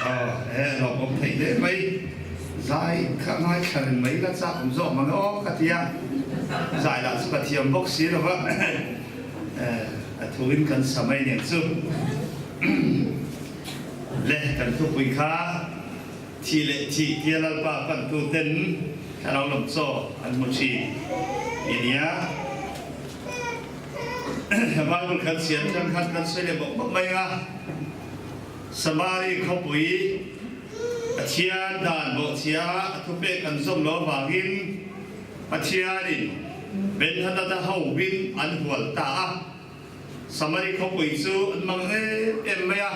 Aw he lawmawm thei hle mai. Zai kha ngaithla reng mai la chak awm zawk mang aw ka ti a, zai lah chu ka thiam bawk si lo va, a thu in kan sa mai nen chu. Le kan thupui kha thih leh thih tia Lalpa pantu ten thlarau lam chaw an hmu thin i nia. Bible kan chhiar atang khan kan sawi leh bawk bawk mai a. Samari khawpui Pathian dan bawhchhia a thupek an zawm lo avangin Pathianin Ben-hadada hovin an hual ta a. Samari khawpui chu an mang em em mai a,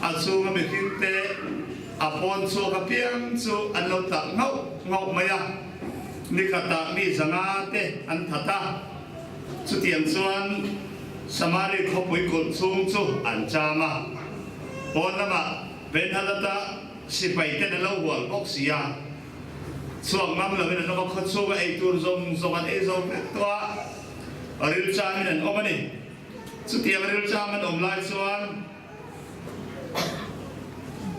a chhunga mihringte a pawn chhuak apiang chu an lo tah ngauh ngauh mai a. Nikhatah mi zanga te an that a. Chutiang chuan Samari khawpui kulh chhung chu an cham a, pawn lamah Ben-hadada sipai ten an lo hual bawk si a, chhuak ngam lovin an awm a, khaw chhunga ei tur zawng zawng an ei zo vek tawh a, rilchamin an awm a ni. Chutiang rilcham an awm lai chuan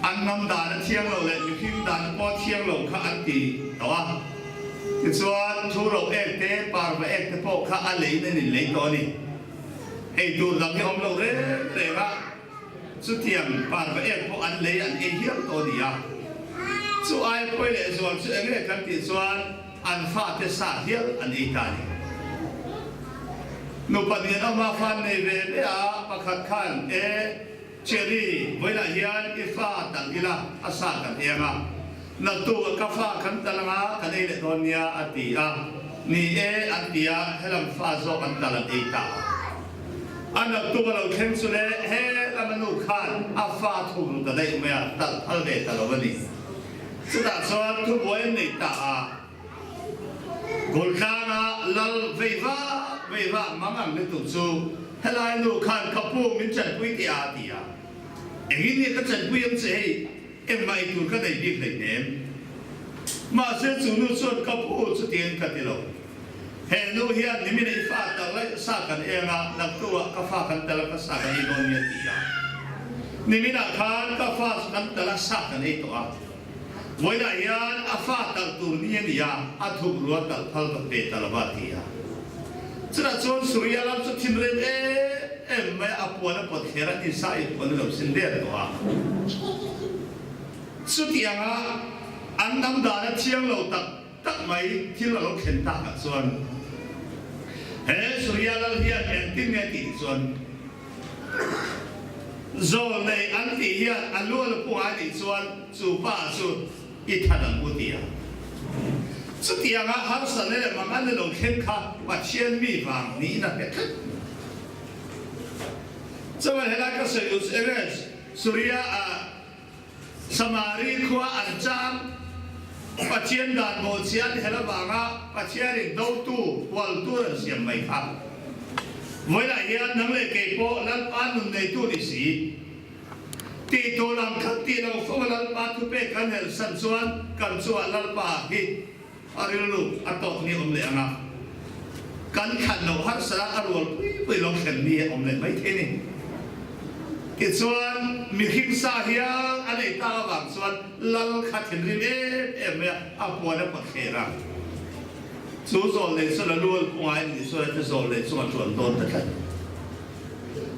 An hnam dan a thiang lo leh mihring dan pawh a thiang lo kha an ti tawh a. Tichuan, thu ro ek te, parva ek te pawh kha a leiin an inlei tawh a ni. Ei tur dang hi a awm lo reng reng a, chutiang parva ek pawh an lei an ei hial tawh a ni a. Chu ai pawi leh zual chu eng nge kan tih chuan, An fate sa hial an ei ta a ni. Nupa nen awma fa an nei ve ve a, pakhat khan, E, Cherry, vawilah hian i fa talh ila, a sa kan ei anga, naktuk ka fa kan talh anga kan ei leh dawn nia, a ti a. Ni e, an ti a, helam fa zawk an talh an ei ta a. A naktuk a lo thleng chu le, he lama nu khan a fa thum ta daih mai a, talh phal ve ta lo a ni. Chutah chuan thubuai an nei ta a, Kultlanga lal vei vak vei vak mang ang lutuk chu helai nu khan ka pu min chanpui teh a a ti a, engin nge ka chanpui ang che hei engmah ei tur ka nei bik hleihnem. Mahse chu nu chuan ka pu chutiang ka ti lo. He nu hian nimin ei fa tak laih sa kan eng a, naktuah ka fa kan tal a ka sa kan ei dawn nia ti a. Niminah khan ka fa chu kan tal a sa kan ei tawh a. Vawiinah hian a fa talh tur ni a ni a, a thuk rua talh phal ka pe ta lo va ti a. Chutah chuan Surya lam chu thinrim em em mai a, a puan a pawt thler a, insa in puan a lo sin der tawh a. Chutianga an hnam dan a thiang lo tak Tak mai thil a lo thlen takah chuan he Surya Lal hian engtin nge tih chuan zawl nei an tih hian a lu a la pu ngai nih chuan chu pa chu i that ang u tia. Chutianga harsatna leh mangan a lo thlen kha Pathian mi vang niin a hre tlat. Chuan helai ka sawi duh chu enge Surya a Samari khua an chang. Pathian dan bawhchhia an hel avanga Pathianin dotu hual tur an siam mai kha. Vawilah hian nang leh kei pawh Lalpa nun neitu ni si. Tih tur ang khat tih lo fo a Lalpa thupek kan helhsan chuan kan chungah Lalpa hi A rilru a tawk ni awm leh anga kan thlan loh harsa a rual pui pui lo thlen ni a awm leh mai thei ni. Tichuan mihring sa hial a nei tak avang chuan lal kha thinrim em em mai a, a puan a pawt thler a. Chu zawl nei chuan a lu a lu ngai nih chuan a zawl nei chunga tuan dawn ta tlat.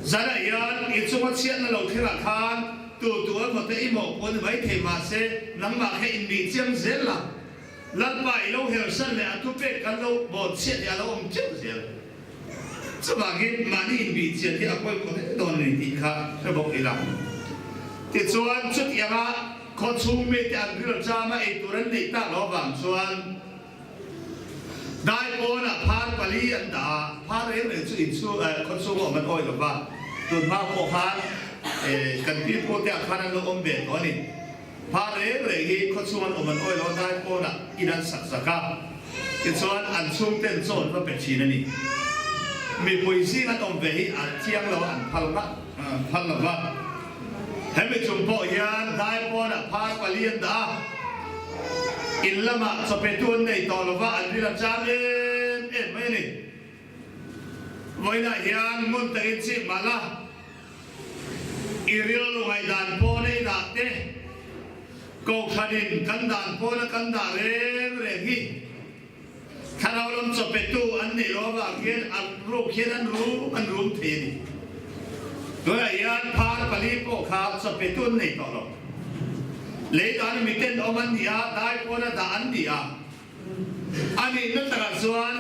Zanah hian i chunga chhiatna lo thlengah khan tu tu emaw te i mawhpuh a ni mai thei mahse nangmah kha inbih chiang zel la. Lalpa i lo hersan leh a thupek kan lo bawn chhiat hi a lo awm teuh zel. Chuvangin mahni inbihchian hi a pawimawh hle dawn a ni tih kha hre bawk ila. Tichuan chutianga khawchhung mite an ril chama ei tur an neih tak loh avang chuan dai pawnah phar pali an dah a, phar reng reng chu inchhung khawchhung a awm an awih lova, tunhma pawh khan kan pipu te ah khan an lo awm ve tawh a ni. Hma reng reng hi khawchhung an awm an awih lo a, dai pawnah in an sak zak a, tichuan an chhungten chaw an va pe thin a ni. Mipui zing an awm ve hi an thiang lo a, an phal ngah phal lo va. Hemi chung pawh hian dai pawnah phar pali an dah a, in lamah chaw petu an nei tawh lo va, an ril a cham em em mai a ni. Vawiinah hian ngun takin chih mah la, i rilru ngaihdan pawh nei dah te. Kohhranin kan dan pawna kan dah reng reng hi thlarau lam chawpetu an neih loh avang hian a ruk hian an rum an rum thei a ni. Tunah hian phar pali pawh kha chawpetu an nei tawh lo. Lei dan miten awm an ni a, dai pawna dah an ni a. A nihna takah chuan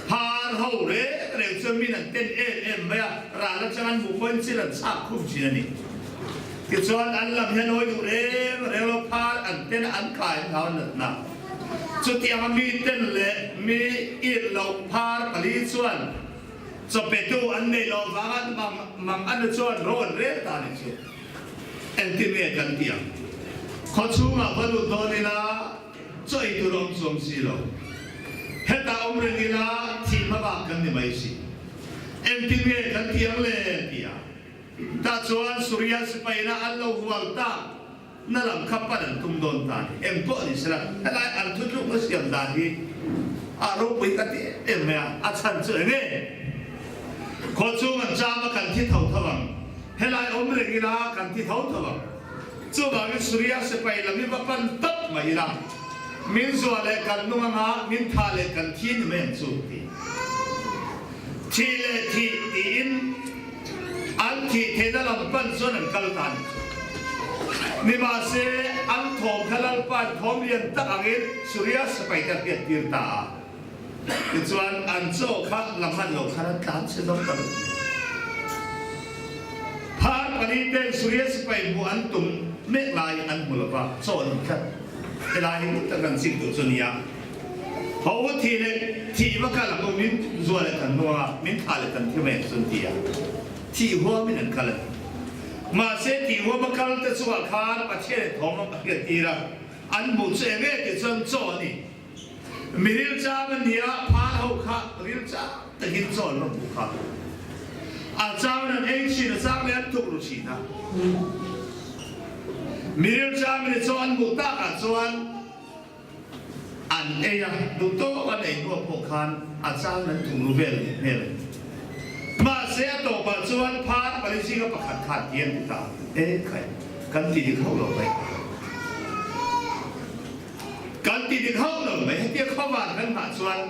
phar ho reng reng chuan min an ten em em mai a, ral atang an hmuh pawhin chil an chhak khum thin a ni. Tichuan an lam hian awi duh reng reng lo phar an ten a an kai an hlau an natna. Chutianga mi ten leh mi it loh phar pali chuan chawpetu an neih loh vanga an mang an chuan ro an rel ta a ni chu. Engtin nge kan tih ang? Khawchhungah va lut dawn ila Chaw ei tur a awm chuang si lo. Hetah awm reng ila thih hma bak kan ni mai si. Engtin nge kan ti ang le? ti a. Tah chuan Suria sipaina an lo hual tak na lam kha pan an tum dawn ta ni. Eng pawh ni sela, helai an thutlukna siam dan hi a ropui ka ti em em mai a, a chhan chu eng nge? Khawchhung an cham a kan thi tho tho ang. Helai awm reng ila kan thi tho tho ang. Chuvangin Suria sipai lam hi va pan tawp mai ila, min zuah leh kan nung anga min thah leh kan thi ni mai ang chu ti. Thih leh thih tiin an thih theihna lam pan chuan an kal ta ni chu. Nimahse, an thawm kha Lalpa'n thawm lian tak angin Suria sipai te a hriat tir ta a. Tichuan an chaw kha la hman lo khan an tlan chhe zawk ta vek mai. Phar pali ten Suria sipai hmuh an tum mek lai an hmu lova, chaw an hmu tlat. Helai hi tak kan chik duh chu nia. Ho u thih leh thih va kal ang u min zual leh kan hnuang a, min thah leh kan thi mai ang chu an ti a. Thih huamin an kal a ni. Mahse thih huama kal te chungah khan Pathian in thawm a hriat tir a, an hmuh chu eng nge tih chuan chaw a ni. Mi rilchang a nia, phar ho kha rilchang takin chaw an rawn hmuh kha. A changin an ei thin, a chang leh an tuk ru thin a. Mi rilchang in chaw an hmuh takah chuan an ei a, duh tawk an ei hnuah pawh khan a changin an tuk ru vel leh hmel a ni. Mahse a tawpah chuan phar pali zinga pakhat khan ti an ti ta, E khai, kan ti dik hauh lo mai. Kan ti dik hauh lo mai. Hetia khawvar kan hmah chuan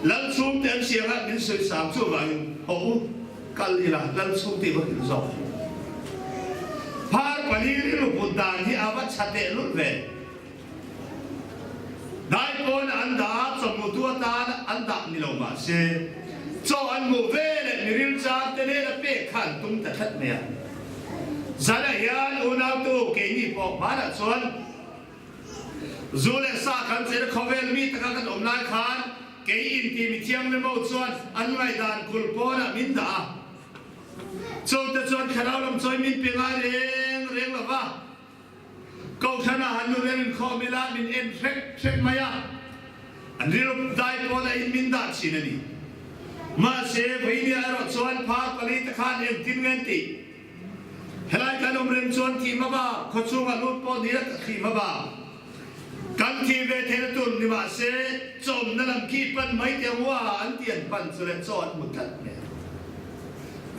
Lal chhungte an siam a, min sawi sang chu avangin haw u, kal ila Lal chhungte i va hrilh zawk. Phar pali rilru put dan hi a va tha tehlul ve. Dai pawn an dah a, chawhmutu atan an dah ni lo mahse, chaw an hmuh ve leh miril char te nena pek kha an tum ta tlat mai a. Zanah hian unautu keini pawh hmanah chuan zu leh sa kan chena khawvel mi taka kan awm lai khan kei inti mithianghlim ho chuan an ngaihdan kulh pawnah min dah a. Chute chuan thlarau lam chawi min pe ngai reng reng lo va. Kohhranah han nu reng inkhawm ila min en hrek hrek mai a, an rilru dai pawn a in min dah thin a ni. Mahse, Vawinia erawh chuan phar pali te khan engtin nge an tih? Helai kan awm reng chuan thih hma bak, khawchhungah lut pawh ni la ka thih hma bak. Kan thih ve theihna tur ni mahse, chawmna lam khi pan mai teh ang ua an ti an pan chu le chaw an hmu tlat mai a.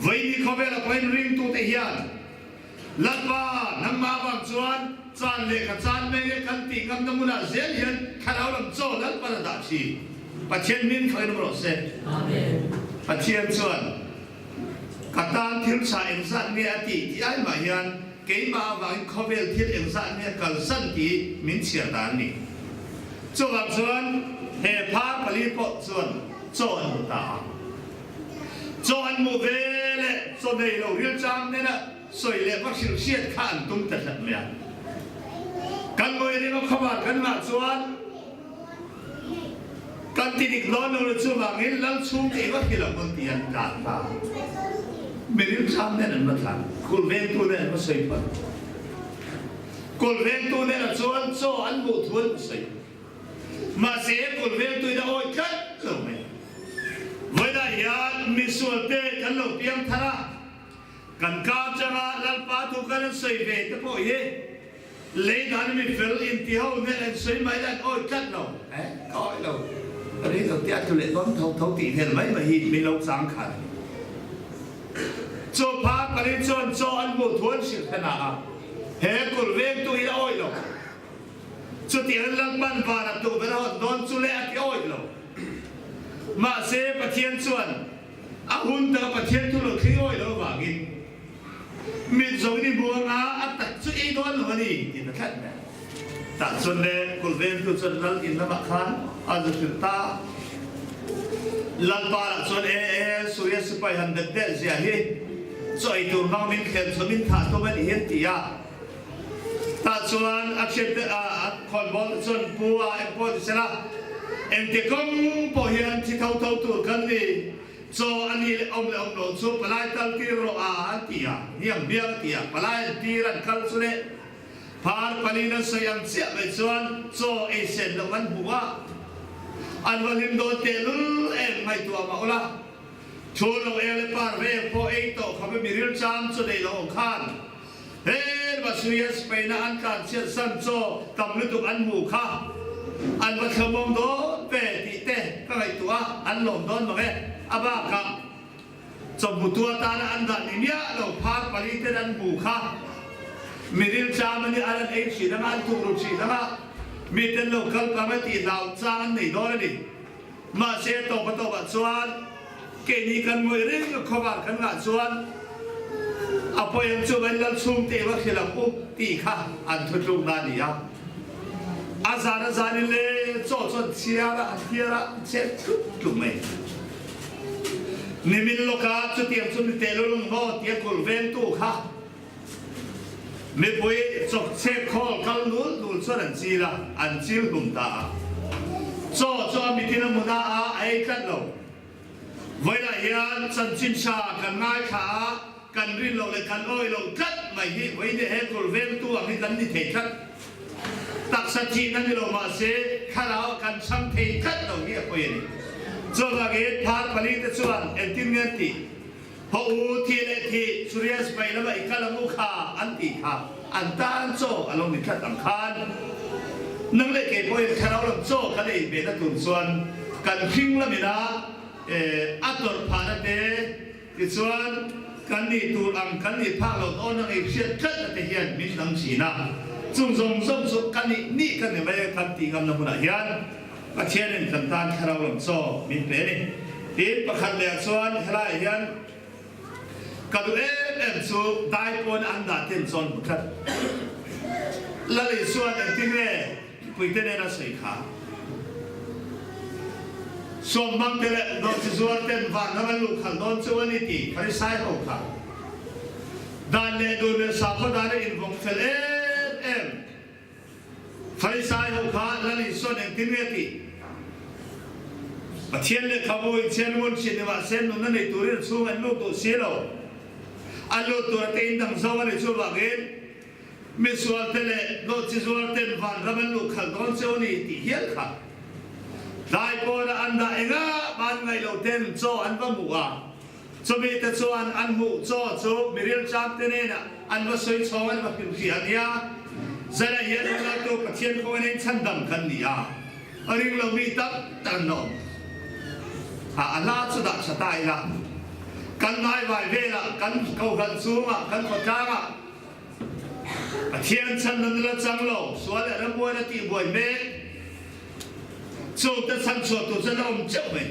Vawiini khawvela pawhin ringtute hian Lalpa, nangmah avang chuan chan leh ka chan mai nge kan tih ngamna hmunah zel hian thlarau lam chaw Lalpan a dah thin. Pathian min thlawhin awm rawh se. Amen. Pathian chuan ka tan thil tha engzat nge a tih tih ai mah hian keimah avangin khawvel thil engzat nge a kalsan tih min chhiar dan a ni. Chuvang chuan he phar pali pawh chuan chaw an hmu ta a. Chaw an hmuh ve leh chaw nei lo rilchang nena sawi leh va hrilh hriat kha an tum ta hlat mai a. Kan ngawi ring a khawvar kan ngah chuan kan ti dik dawn lo le chuvangin lal chhung te i va hrilh ang an ti an tlan ta. Mi rilchang nen an va tlan, kul vengtu nen an va sawi phawt. Kul vengtu nena chuan chaw an hmuh thu an sawi. Mahse, kul veltuin a awi tlat lo mai. Vawilah hian misualte kan lo piang thar a, kan kar changa Lalpa thu kan an sawi ve te pawh hi lei dan mi fel inti ho nen an sawi mai la an awi tlat lo. Eh, ka awi lo. Ka ring lo tia tlu leh dawn tho tho tih vel mai mai hi min lo chang khan a ni. Chaw phar pali chuan chaw an hmuh thu an hrilh hlen a. He kulh vengtu hi a awih lo. Chutiang Lalpan vana tukverh a hawn dawn chu le a ti awih lo. Mahse, Pathian chuan a hun taka Pathian thu lo thli awih lo avangin mit zawng in i hmu anga a tak chu ei dawn lo a ni tiin a thlen mai. Tah chuan le kulh vengtu chuan Lal in lamah khan a zu hrilh ta. Lalpa lah chuan e e, Suria sipai han bet deh zia hi chaw ei tur hmang min thlem chawm in thah tum a nih hi an ti a. Tah chuan a thiante a khawnbawl te chuan pu a eng pawh ti sela, engti kawng pawh hian thi tho tho tur kan ni, chaw a ni leh awm leh awm lo chu palai kal tir rawh a an ti a, hniang biang a ti a, palai an tir an kal chu leh phar palin an sawi ang chiah mai chuan chaw ei sen loh an hmu a, an va hlim dawn tehlul em ngaihtuah mah ula. Thu lo er leh par vel pawh ei tawh khawp i miril chang chu nei lo ang khan hel va Suria Spain a an tlan chhiat san chaw tam lutuk an hmu kha an va thlawmawm dawn ve tih te ka ngaihtuah a, an lawm dawn mang e. A bakah chawhmutu atana an dah ni miah lo phar pali ten an hmu kha miril chang a nia an an ei thin anga an thuk ru thin anga miten lo kal pang e tih hlau chang an nei dawn a ni. Mahse tawpa tawpah chuan keini kan ngawih reng a khawvar kan ngah chuan a pawi ang chu Vanlal chhungte va hrilh ang u tih kha an thutlukna a ni a. A zan a zanin le chaw chuan chhiar a an thiar a an chhet tlup tlup mai. Nimin lawka chutiang chu ni tehlul ang maw tia kulh vengtu kha Mipui chawkchhek khawl kal nul nul chuan an chil a, an chil hlum ta a. Chaw chu a mitin a hmun a a, a ei tlat lo. Vawilah hian chanchin tha kan ngaithla a, kan rin loh leh kan awih loh tlat mai hi vawiin he kulh vengtu ang hi kan ni thei tlat. Taksa thihna ni lo mahse thlarau kan chhang thei tlat lo hi a pawi a ni. Chuvangin phar palite chuan engtin nge an tih? Haw u, thi leh thi, Suria sipai lama i kal ang u kha, an tih kha an tan chaw a lo ni tlat ang khan. Nang leh kei pawhin thlarau lam chaw kan ei ve na tur chuan kan hring lamina a tawrh phahna te, tichuan kan nih tur ang kan nih phak loh dawn ang ei hriat tlatna te hian min dang thin a. Chung zawng zawng chu ka nih nih ka ni mai a kan tih ngamna hmunah hian Pathianin kan tan thlarau lam chaw min pe a ni. Tin, pakhat leh ah chuan helaiah hian ka duh em em chu dai pawn an dah ten chuan hmu tlat. Lal Isua'n engtin nge puite nena sawi kha? Sawmhmangte leh dawhchizuar ten vanram an luh khalh dawn chu a ni tih Pharisai ho kha dan leh dun leh sakhaw dana invawng fel em em Pharisai ho kha Lal Isua'n engtin nge tih? Pathian lehkhabu in chhiar ngun thin ni mahse nunna nei turin a chhung an lut duh si lo. A lut tur ate in dang zo a ni chuvangin misualte leh dawhchizuar ten vanram an luh khalh dawn cheu a ni tih hial kha tlai pawna an dah engah mah an ngaih lo ten chaw an va hmuh a. Chumi te chuan an hmuh chaw chu miril chang te hnenah an va sawi chhawng an va hrilhfiah a nia. Zara hian unautu Pathian kawngin a inchhandam kan ni a, a ring lo mi tak tak an la awm. A a hla chu dah tha ta ila, kan ngaivai velah, kan kohhran chungah, kan khawtlangah Pathian chhandamna la chang lo, sual leh rambuaina tihbuai mek, Chungte chhan chhuah tur chuan a awm teuh mai.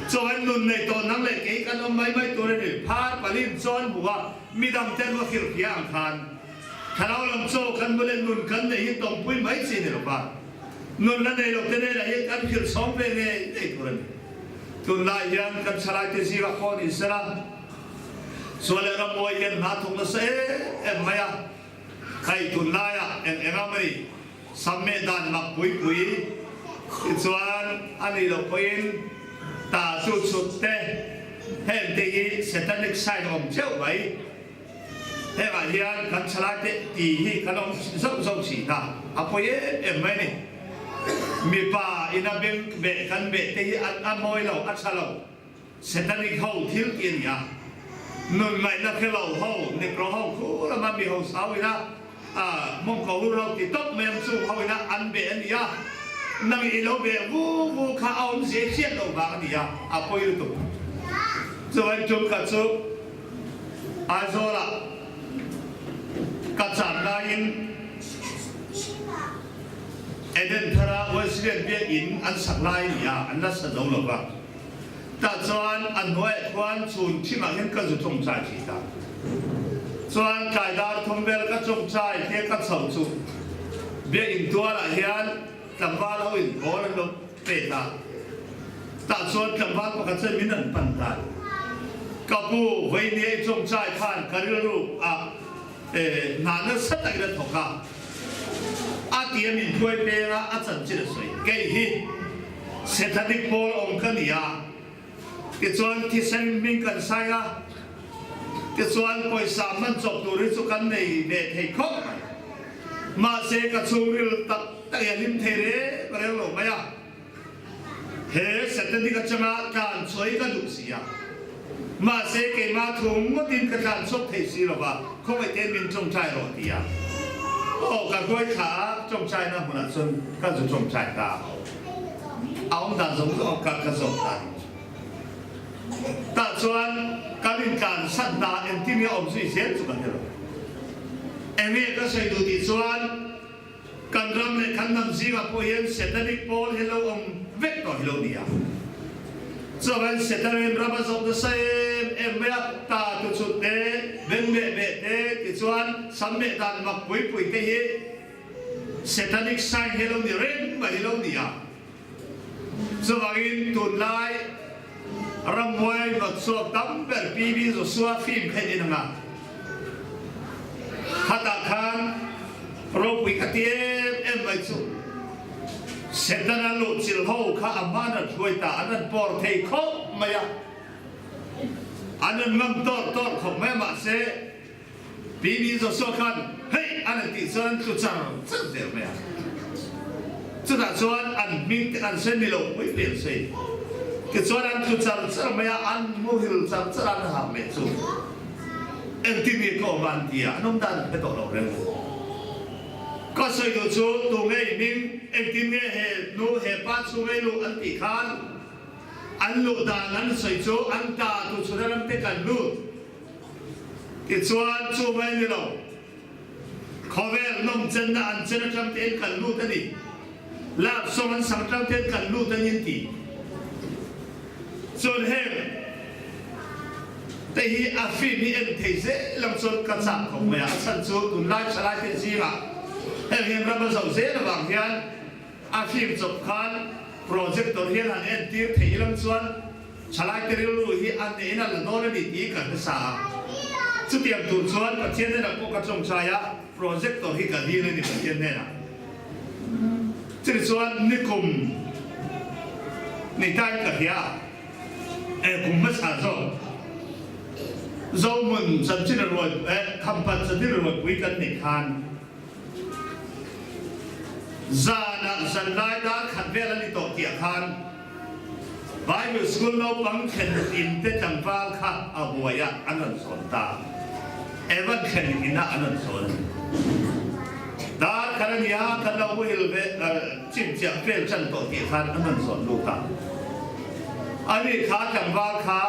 Chuan nun nei tawh nang leh kei kan awm mai mai tur a ni. Phar palin chuan hmu a, midang te an va hrilh hria ang khan thlarau lam chaw kan hmu leh nun kan neih hi tawmpui mai chi ni lo va. Nun la nei lo te nena hi kan hrilh chhawng ve ngei ngei tur a ni. Tunlai hian kan thalaite zingah pawh ni sela, sual leh rammawi hian hna thawk nasa em em mai a. Hei tunlaiah eng eng a mani Sammeh dan mak pui pui tichuan a nih loh pawhin ta chu chhut te heng te hi satanic sign awm theuh mai. Hengah hian kan thalai te ti hi kan awm zauh zauh thin a, a pawi em em mai a ni. Mipa ina beng beh kan beh te hi a mawi lo, a tha lo. Satanic ho thil tih a ni a, nun ngaihna hre lo ho, Negro ho khu lama mi ho sau ina mawngkaw hur ho ti tawp mai ang chung ho ina an beh a ni a, nang i lo beh vu vu kha a awmzia i hriat loh vang a ni a, a pawi lutuk. Chuan tum khat chu Aizawlah ka channa. laiin Eden thara Wesleyan biakinn an sak lai a ni a, an la sa zo lo va. Tah chuan a hnuaiah khuan chhun thimah hian ka zu tawngtai thei ta. Chuan tlai dar thum vel ka tawngtai te ka chho chu biakinn tualah hian tlangval ho in ball an lo pe ta. Tah chuan tlangval pakhat chuan min an pan ta. Ka pu, vawinia i tawngtai khan ka rilru ah hna nasa takin a thawk a, a ti a min hruai peng a, a chanchin a sawi. Kei hi Sethanic pawl awm ka ni a, tichuan thisen hming kan sai a, tichuan pawisa hman chawp tur hi chu kan nei ve thei khawp mai. Mahse ka chhungril tak tak hi a hlim thei reng reng lo mai a. He Satanic atanga tlan chhuah hi ka duh si a, mahse keimah thu ngawtin ka tlan chhuak thei si lo va, khawngaih tein min tawngtai rawh ti a. Aw, ka hruai thla a, tawngtaina hmunah chuan ka zu tawngtai ta a. A awm dan zawng zawng ka ka zawk ta ni. Tah chuan kan intlan san hna engtin nge awm zui zel chu ka hre lo. Enge ka sawi duh tih chuan, Kan ram leh kan hnam zingah pawh hian Satanic pawl hi lo awm vek tawh hi lo ni a. Chuan Satanin ram a zawh nasa em em mai a, ta tu chhut te, beng meh meh te, tichuan sam meh dan mak pui pui te hi Satanic sign hi lo ni reng mai hi lo ni a. Chuvangin tunlai ramhuai hnawtchhuak tam ber PB Joshua film kha in ang a, khatah khan ropui ka ti em em mai chu Setana luhchilh ho kha a hman an hruai ta, an rawn pawr thei khawp mai a, an rawn ngam tawr tawr khawp mai a, mahse PB Joshua khan hei an han tih chuan an tlu char char zel mai a. Chutah chuan an hming te an sawi ni lo pui pui an sawi. Tichuan an tlu char char mai a, an muhil char char a an hak leh chu engtin nge ka awm a an ti a, an awm dan an hre tawh lo reng a. Ka sawi duh chu tu nge i hming, engtin nge he nu he pa chu ngei luh an tih khan an luh dan an sawi chu an ta tu chhuna ram te kan lut. Tichuan, chu mai ni lo, khawvel nawmchenna an chen atang tein kan lut a ni, love song an sak atang tein kan lut a ni an ti. Chuan heng te hi a film hi en thei zel ang chuan ka chak khawp mai a, a chhan chu tunlai thalai te zingah heng hian ram a zo zel avang hian a film chawp khan projector hian han entir thei ilang chuan Thalaite rilru hi a hneh in a la dawn a ni tih ka hre sa a. Chutiang tur chuan Pathian hnenah pawh ka tawngtai a, projector hi ka dil a ni Pathian hnenah. Chumi chuan nikum ni tain ka hria a, e kum hmasa zawk Zohmun chanchin a ruai e Khampat chanchin a ruaipui kan nih khan zanah zanlai dar khat vel a ni tawh tih ah khan Bible School naupang thlen in te tlangval kha a buai ah an rawn sawn ta. Evan thlen in ah an rawn sawn a ni. Dar khat a nia, kan lo muhil ve chimchiah vel chan tawh tih khan an rawn sawn lut a. Ani kha tlangval kha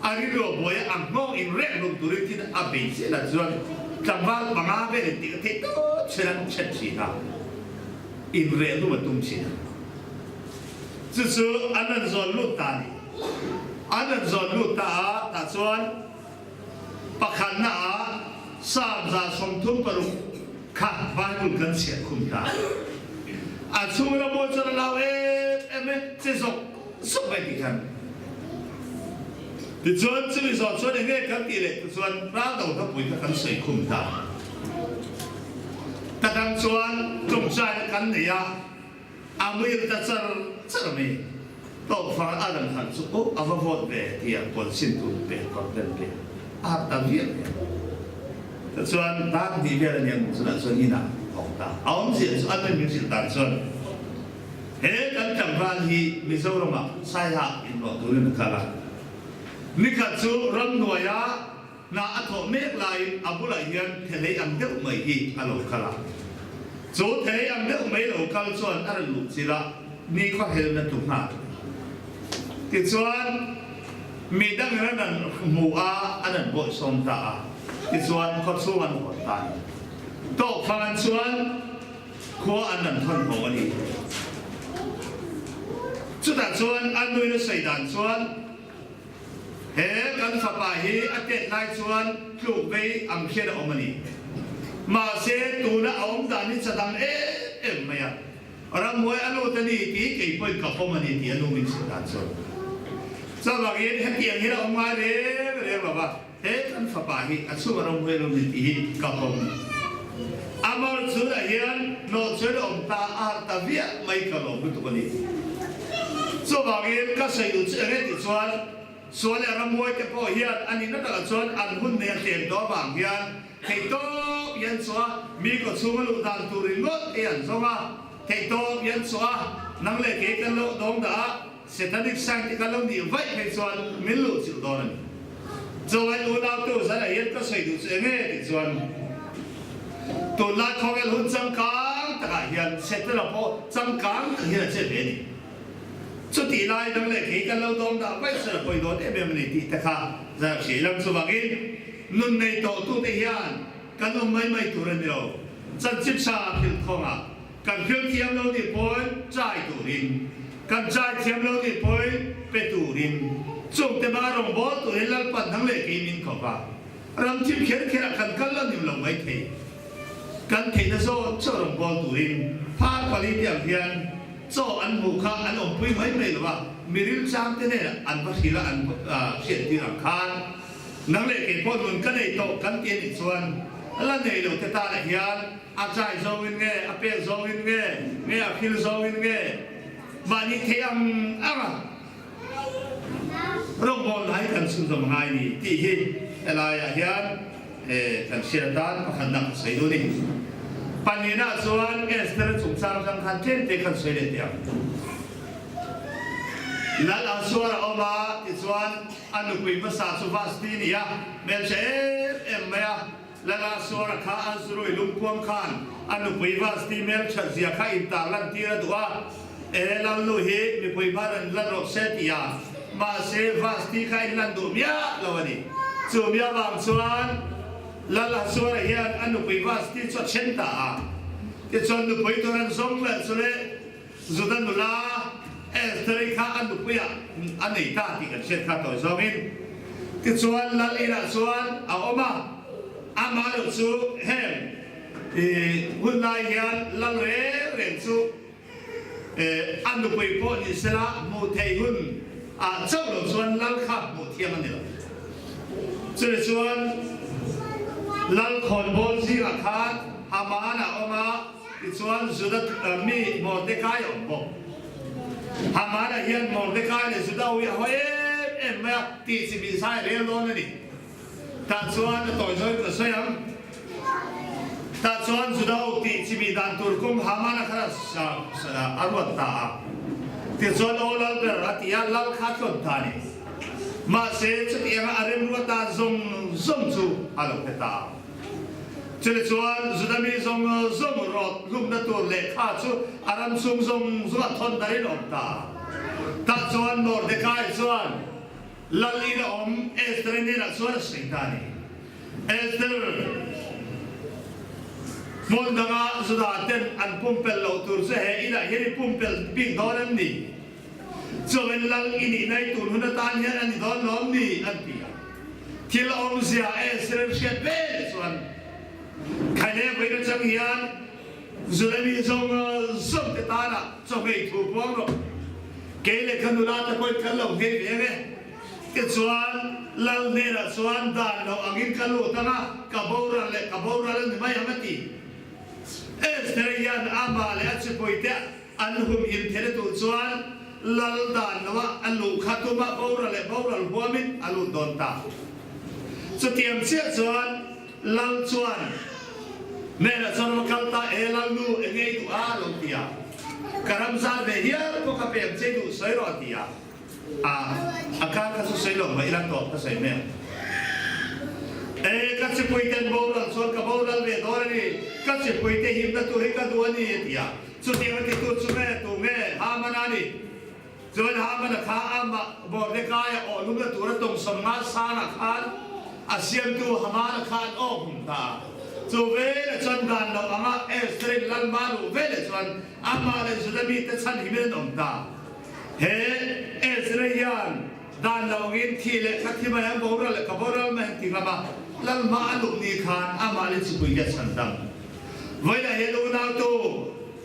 a rilru a buai a, a nghawng in reh hlum turin thil a bei chiah lah chuan tlangval panga vel in tih a theih tawp chen an chen thin a, in reh hlum a tum thin a. Chu chu an rawn zawn lut ta a ni. An rawn zawn lut ta a, tah chuan pakhatna ah Psalm 36 kha Bible kan chhiat khum ta. A chhung ram mawi chuan a lau em em e, che zawk zawk mai tih khan. Tichuan chumi zawh chuan eng nge kan tih leh te chuan ral do hlapui kha kan sawi khum ta. Ta dang chuan tawngtaina kan nei a. A muil ta char char mai. Tawkfang a rawn harh chu aw a va vawt ve tia kawn sin tur pe kawr vel ve a harh ta viau viau. Tichuan dar hnih vel a nia hmuh chunah chuan inah a awm ta. A awmzia chu a nui min hrilh dan chuan he kan tlangval hi Mizoramah Saiha inrawh turin a kal a. Nikhat chu ramhnuaia Hna a thawh mek laiin a bulah hian thelei ang deuh mai hi a lo kal a. Chu thelei ang deuh mai lo kal chuan a rawn luh chilh a, ni khaw helna tu nghal. Tichuan, mi dangin an rawn hmu a, an rawn bawihsawm ta a. Tichuan, khawchhung an hawn ta a ni. Tawk fang chuan khua an rawn thawn haw a ni. Chutah chuan a nuin a sawi dan chuan, He kan fapa hi a tet lai chuan tluk vei ang hian a awm a ni. Mahse, tuna a awm dan hi cha dang em em mai a. Ramhuai a lut a ni tih kei pawhin ka pawm a ni tih a nu min chhun dan chuan. Chuvangin hetiang hian a awm ngai reng reng lo va, he kan fapa hi a chhunga ramhuai a lo ni tih hi ka pawm. Amar chhunah hian hnawhchhuain a awm ta a harh ta viah mai ka lawm lutuk a ni. Chuvangin ka sawi duh chu eng nge tih chuan sual leh ramhuai te pawh hian a nihna takah chuan an hun nei a tlem tawh avang hian Theihtawp hian chhuah a, mi kawchhung a luh dan tur ringawt ei an zawng a, theihtawp hian chhuah a, nang leh kei kan lo dawng dah a, Satanic sign te kan lo nih vaih phei chuan min luh chilh dawn a ni. Chawlai unau tu zanah hian ka sawi duh chu eng nge tih chuan tunlai khawvel hun changkang takah hian Satana pawh changkang tak hian a che ve a ni. Chutih lai nang leh kei kan lo dawng dah vaih chuan a pawi dawn em em a ni tih te kha zan hriat lam chuvangin Nun nei tawhtute hian kan awm mai mai tur a ni lo. Chanchin tha thil kawngah kan thil thiam lo nih pawn chai turin, kan chai thiam lo nih pawn pe turin, chungte hmanga rawngbâwl turin Lalpan nang leh kei min khawp a. Ram thim kher kherah kan kal lo nim lo mai thei. Kan theihna zawt chaw rawngbâwl turin phar pali te ang hian chaw an hmuh kha an awmpui mai mai lo a, miril changte nen an va hrilh a an hriattir ang khan. Nang leh kei pawh nun ka nei tawh kan ti a nih chuan la nei lo te tanah hian a chai zawngin nge, a pek zawngin nge, nge a phil zawngin nge mahni thei ang ang a rawngbâwl lai kan chhunzawm ngai ni tih hi helaiah hian kan hriat dan pakhatna ka sawi duh a ni. Pahnihnaah chuan Esther-a chungchang atang khan tlem te khan sawi leh teh ang. Lal Asuar a awm a, tichuan A nupui hmasa chu Vasti ni a, hmelchhe em em mai a. Lala Suara kha a zurui lungkuam khan a nupui Vasti hmelthat zia kha intar lantir a duh a, E Lalnu hi mipui hma rawn lan rawh se ti a, mahse Vasti kha inlan duh miah lo a ni. Chu mi avang chuan Lala Suara hian a nupui Vasti chu a then ta a, tichuan nupui tur an zawng leh chu le, Juda nula Estheri kha a nupuiah a nei ta tih kan hriat kha tawi zawngin. Tichuan lal inah chuan a awm a, amah erawh chu heng hun lai hian lal reng reng chu a nupui pawh ni sela hmuh theih hun ah chauh lo chuan lal kha hmuh thiam a ni lo. Chumi chuan lal khawnbawl zingah khan Haman a awm a, Tichuan Juda mi Mordekai a awm bawk. Hamana hian Mordekai leh Juda ho hi a haw em em mai a, tih chi min zai rel dawn a ni. Tah chuan a tawi zawi ka sawi ang. Tah chuan Juda ho tih chi mi dan tur kawng Hamana khan a ruat ta a. Tichuan aw lal ber a ti a, lal kha a tlawn ta a ni. Mahse chutianga a remruat dan zawng zawng chu a lo hre ta a. Chumi chuan Juda mi zawng zawng rawt hlumna tur lehkha chu a ram chhung zawng zawng a thawn darin a awm ta. Tah chuan Mordekai chuan lal in a awm Esther-i hnenah chuan a sawi ta a ni. Esther, hmun danga Juda ten an pumpelh loh tur chu he inah hian i pumpelh bik dawn em ni? Chuan lal i nih nai tur hun atan hian a ni dawn lawm ni? an ti a. Thil awmzia Esther hriat ve leh chuan Khaile vawiin atang hian Zulemi zawng zawng te tana chawhmei thu puang rawh. Kei leh ka nula te pawhin kan lo nghei ve ang e. Tichuan lal hnenah chuan dan lo angin ka lut ang a, ka boral leh ka boral a ni mai ang a ti. Esther hian amah leh a chipuite An hum in thel a tuh chuan lal dan loah a luh kha tumah boral leh boral huamin a lut dawn ta. Chutiang chiah chuan lal chuan hnenah chuan va kal ta e lal nu eng nge i duh a lo ti a, ka ram zar ve hial pawh ka pem che i duh sawi rawh a ti a, a a kar kha chu sawi lo mai ila tawp ka sawi mai ang. E ka chipui ten boral chuan ka boral ve dawn a ni, ka chipui te himna tur hi ka duh a ni a ti a. Chutiang a titu chu nge tu nge Haman a ni? Chuan Haman-a kha amah Mordecai-a awhlumna tura tawngsam ngal sangah khan a siamtu Haman-a kha an awk hum ta a. Chu veleh chuan dan lo anga Esther-in lalma luh veleh chuan amah leh Juda mite chhan himin an awm ta. He Ezra hian dan lo angin thi leh ka thi mai ang boral leh ka boral mai ang ti ngam a, lalma a luh ni khan amah leh chipui te a chhan dang. Vawilah hian unautu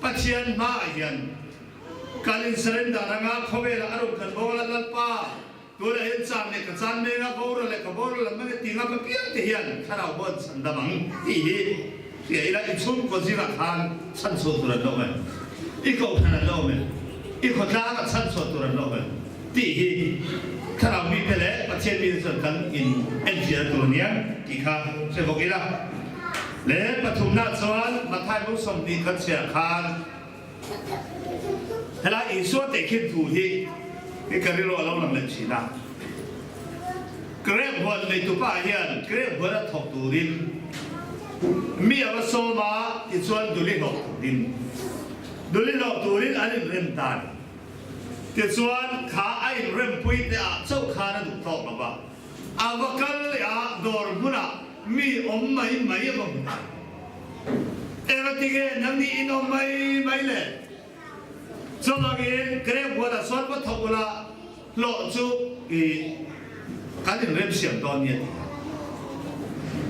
Pathian hmaah hian kan insurrender anga khawvelah a rawn kan boral Lalpa Tunah hian chan leh ka chan meng a, boral leh ka boral lam mai ti ngam apiang te hian thlarau pawh an chhan dam ang tih hi hria ila i chhungkaw zingah khan chhan chhuah tur an la awm em? I kohhran an la awm em? I khawtlangah chhan chhuah tur an la awm em? tih hi thlarau mite leh Pathian mite chuan kan in enfiahna tur a nia tih kha hre bawk ila. Leh pathumna chuan Mathai bu 20 kan chhiar khan Helai Isua tehkhin thu hi i ka rilru a lo lang leh thin a. Grep huan neitupa hian grep huan a thawk turin mi a va sawm a, tichuan duli hlawh turin duli hlawh turin an inrem ta a ni. Tichuan kha a inrempui te ah chauh khan a duh tawk lo va, a va kal leh a dawr hmunah mi awm mai mai a va hmu ta. Engati nge nangni in awm mai mai le? Chuvangin grep huanah sawn va thawk ula, hlawh chu i kan inremsiam dawn nia ti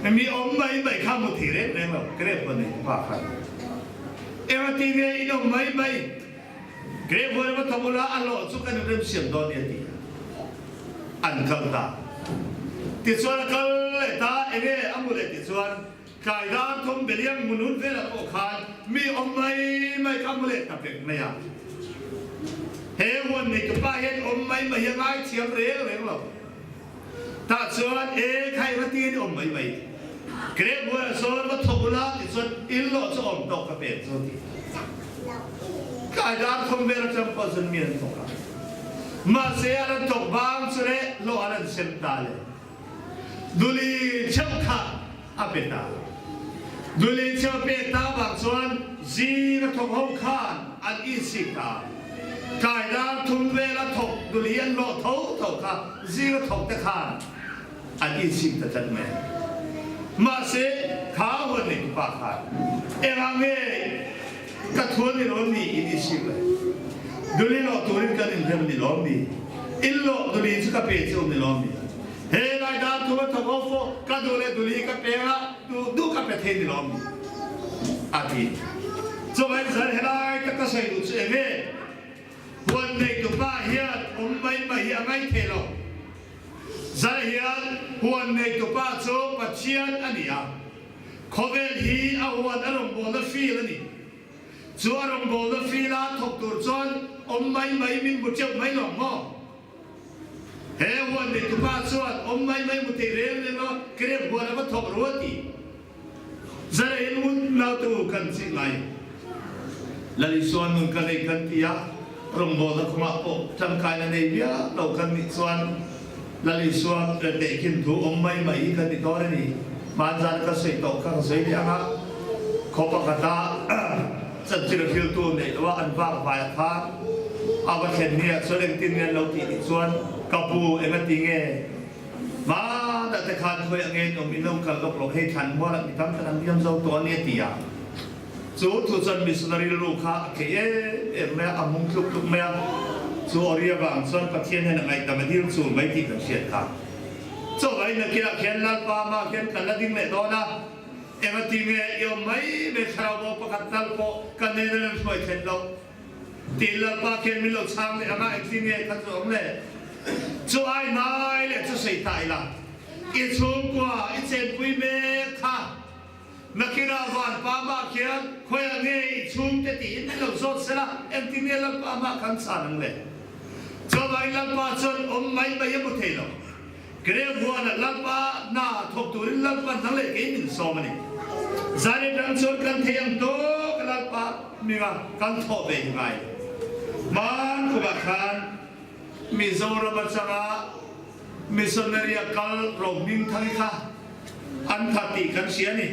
a. Mi awm mai mai kha hmu thei reng reng lo, grep huan nei pa khan. Engati nge in awm mai mai? Grep huan va thawk ula, a hlawh chu kan inremsiam dawn nia ti a. An kal ta. Tichuan a kal leh ta, enge a hmu leh tichuan Tlai dar thawm beliang munun velah pawh khan mi awm mai mai kha mu leh ta vek mai a. He huan neitupa hian awm mai mai hi a ngaithiam reng reng lo. Tah chuan e khai va tiin awm mai mai. Grep huanah sawn va thawk ula tichuan in lawh chu awm tawk ka pek chu a ti. Tlai dar thawm vel atang pawh chuan mi an thawk a. Mahse an an thawk vang chu leh hlawh an an sem ta le. Duli cheuh kha a pe ta. Duli cheuh pek ta vang chuan zing a thawk ho khan an insik ta. Tlai dar thum vel a thawk duli an hlawh tho tho kha zing a thawk te khan an insik ta tlat mai. Mahse kha huan nei tupa khan engah nge ka thuan ni lawm ni in insik le? Duli lawh turin kan inrem ni lawm ni? In lawh duli chu ka pe cheu ni lawm ni? He lai dan thu a thawk ho fo, ka duh leh duli ka peng a, duh duh ka pe thei ni lawm ni? A ti. Chuvangin zan helai tak ka sawi duh chu eng nge? Huan neitupa hian awm mai mai hi a ngai thei lo. Zan hian huan neitupa chu Pathian a ni a, khawvel hi a huan a rawngbawlna fil a ni. Chu a rawngbawlna fila thawk tur chuan awm mai mai min hmu teuh mai lawng maw? He huan neitupa chuan awm mai mai mu thei reng reng a, grep huan a va thawk ru a ti. Zarain ngun nautu kan chih ngai. Lal Isua nun ka nei kan ti a, rawngbawlna kawngah pawh tangkaina nei viau lo kan nih chuan Lal Isua tehkhin thu awm mai mai hi kan ti dawn a ni. Hmanzan ka sawi tawh kha ka sawi leh ang a, khaw pakhata Chanchin a hriltu neih loh a an vak vai a khan a va thlen ni ah chuan engtin nge an lo tih tih chuan ka pu eng a ti nge hmanah te khan khawi a nge an awm in lo kal lawk lawk hei thlan mual ah mi tam tak an liam zo tawh a ni a ti a chu thu chuan missionary rilru kha a thei em em mai a a mung tluk tluk mai a chu awri avang chuan Pathian hian a ngaihdam a dil chul mai tih kan hriat kha chawlh nakinah khian Lalpa mah khian kan la ding leh dawn a. Engati nge i awm mai mai thlarau bo pakhat tal pawh ka nen a rawn hruai thlen loh? Tiin Lalpa khian min lo chhang leh anga engtin nge kha chu awm le? Chu ai hnai leh chu sawi ta ila, i chhungkua i chenpui mek kha nakinah vanpa mah khian khawiah nge i chhungte tiin min lo zawt sela, engtin nge Lalpa mah khan chhan ang le? Chuvangin Lalpa chuan awm mai mai a hmu thei lo. Grep huanah Lalpa hna thawk turin Lalpa hna leh kei min sawm a ni. Zan atang chuan kan thei ang tawk a Lalpa hminga kan thawh ve hi ngai. Hman kumah khan Mizoram atanga missionary a kal Rohmingthangi kha an tha tih kan hria a ni.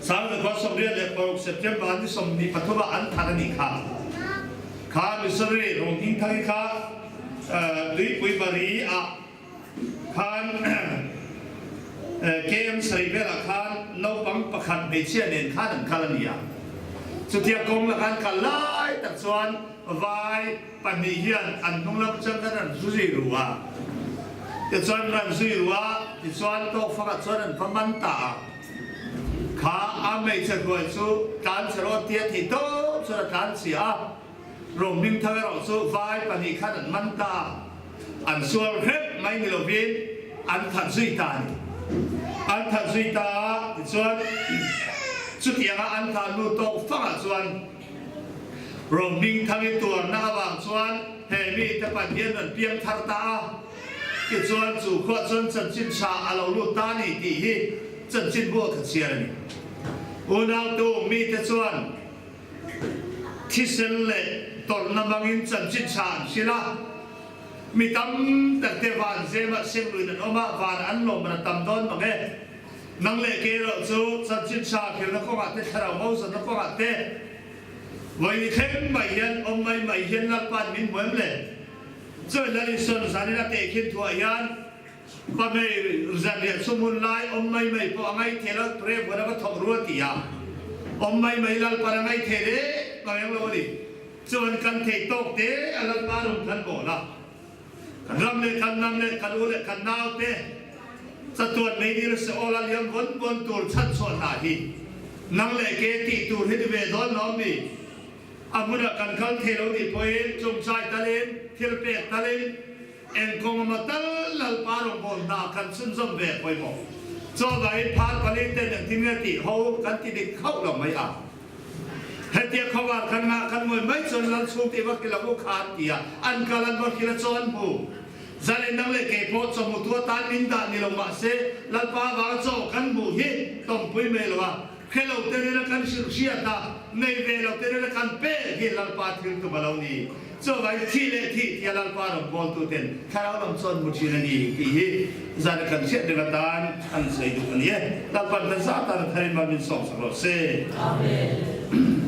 1986 September ni 23 ah an that a nih kha. Kha missionary Rohmingthangi kha Tuipui Bari ah khan KM Sarih velah khan naupang. pakhat hmeichhia nen khan an kal a ni a. Chutia kawng laka an kal lai tak chuan vai pahnih hian an hnung lam atang khan an zu zui ru a. Tichuan ran zui ru a, tichuan tawkfangah chuan an va man ta a. Kha a hmeichhe hruai chu tlanchhe rawh tia thei tawp chuan a tlanchhia a. Rohming thang erawh chu vai pahnih khan an man ta a, an sual hrep mai ni lovin an that zui ta a ni. An that zui ta a, tichuan chutianga an thah hnu tawk fangah chuan Rohming thangin tuarna avang chuan he mite pahnih an rawn piang thar ta a, tichuan chu khuah chuan chanchin tha a lo lut ta a ni tih hi chanchinbu a kha chhiar a ni. Unautu mite chuan. Thisen leh tawrhna hmangin chanchin tha an hrilh a, mi tam tak te van zemah semluin an awm a, van an lawmman a tam dawn mang e. Nang leh kei erawh chu chanchin tha hrilhna kawngah te, thlarau ngauzawtna kawngah te vawi thleng mai hian awm mai mai hian Lalpa'n min hmu em le? Chuan Lal Isuan zanin a tehkhin thuah hian Pamei zanriah chu hmun lai awm mai mai pawh a ngaithei lo, Pre buan a va thawk ru a ti a, awm mai mai Lalpan a ngaithei reng a reng lo a ni. Chuan kan thei tawk te a Lalpa rum khan bawl a, kan ram leh kan hnam leh kan u leh kan nau te chatuan mei dil se awl a liam vawn vawn tur chhanchhuah hna hi nang leh ke tih tur hi ni ve dawn lo mi? A hmunah kan kal thei lo nih pawhin chungchai talin, thil pek talin, Eng kawng emaw tal Lalpa rawngbâwl hna kan chhunzawm ve pawimawh. Chawlhnain phar pali ten engtin nge tih ho kan ti dik hauh lo mai a. Hetia khawvar kan ngah kan ngawi mai chuan Lal chhung tih va hrilh ang u kha an ti a, an kal an va hrilh a chaw an hmu. Zalen nang leh kei pawh chawhmutu atan min dah ni lo mahse Lalpa avanga chaw kan hmuh hi tawmpui mai lo a, hre lo te nena kan hrilh hriat a, nei ve lo te nena kan pek hi Lalpa thil tum a lo ni. Chuvangin thih leh thih tia Lalpa rawngbawltu ten thlarau lam chuan hmu thin a ni tih hi zan kan hriat reng atan an sawi duh a ni e. Lalpa'n kan zah tan a tharin mal min sawmsak rawh se. Amen.